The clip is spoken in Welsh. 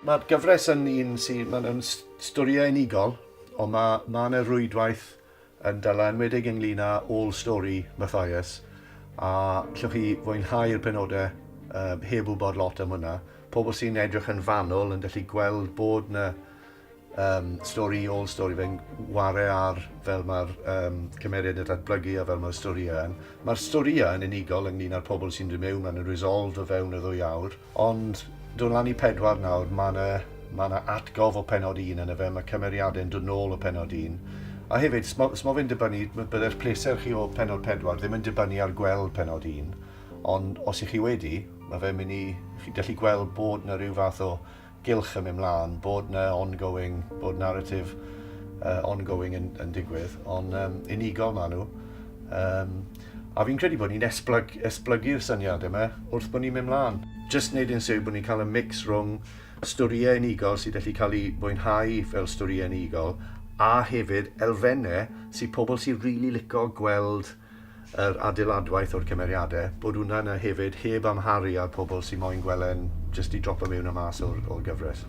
Mae'r gyfres yn un sy'n... Mae'n storïau unigol, ond mae ma 'na rwydwaith yn dala, enwedig ynglyn â ôl stori Matthias, a allwch chi fwynhau'r penodau heb wybod lot am hwnna. Pobl sy'n edrych yn fanwl yn gallu gweld bod 'na stori ôl stori fe'n ware ar fel mae'r cymeriad yn datblygu a fel mae'r storïau yn. Mae'r storïau yn unigol ynglyn â'r pobl sy'n dod mewn, maen nhw'n resolved o fewn y ddwy awr, ond dod lan i pedwar nawr, mae yna ma 'na atgof o pennod un yna fe, mae cymeriadau'n dod nôl o pennod un. A hefyd, smo, smo fe'n dibynnu, byddai'r pleser chi o pennod pedwar ddim yn dibynnu ar gweld pennod un, ond os ych chi wedi, mae fe'n mynd i, chi gallu gweld bod yna rhyw fath o gylch yn mynd mlaen, bod 'na ongoing, bod narrative ongoing yn digwydd, ond unigol maen nhw. A fi'n credu bod ni'n esblygu'r syniad yma wrth bod ni'n mynd mlaen. Jyst wneud yn siwr bod ni'n cael y mix rhwng storïau unigol sydd gallu cael eu mwynhau fel storïau unigol a hefyd elfennau sydd pobl sy'n rili lico gweld yr adeiladwaith o'r cymeriadau, bod hwnna yna hefyd heb amharu ar pobl sy'n moyn gweld e'n jyst i dropo mewn a mas o'r gyfres.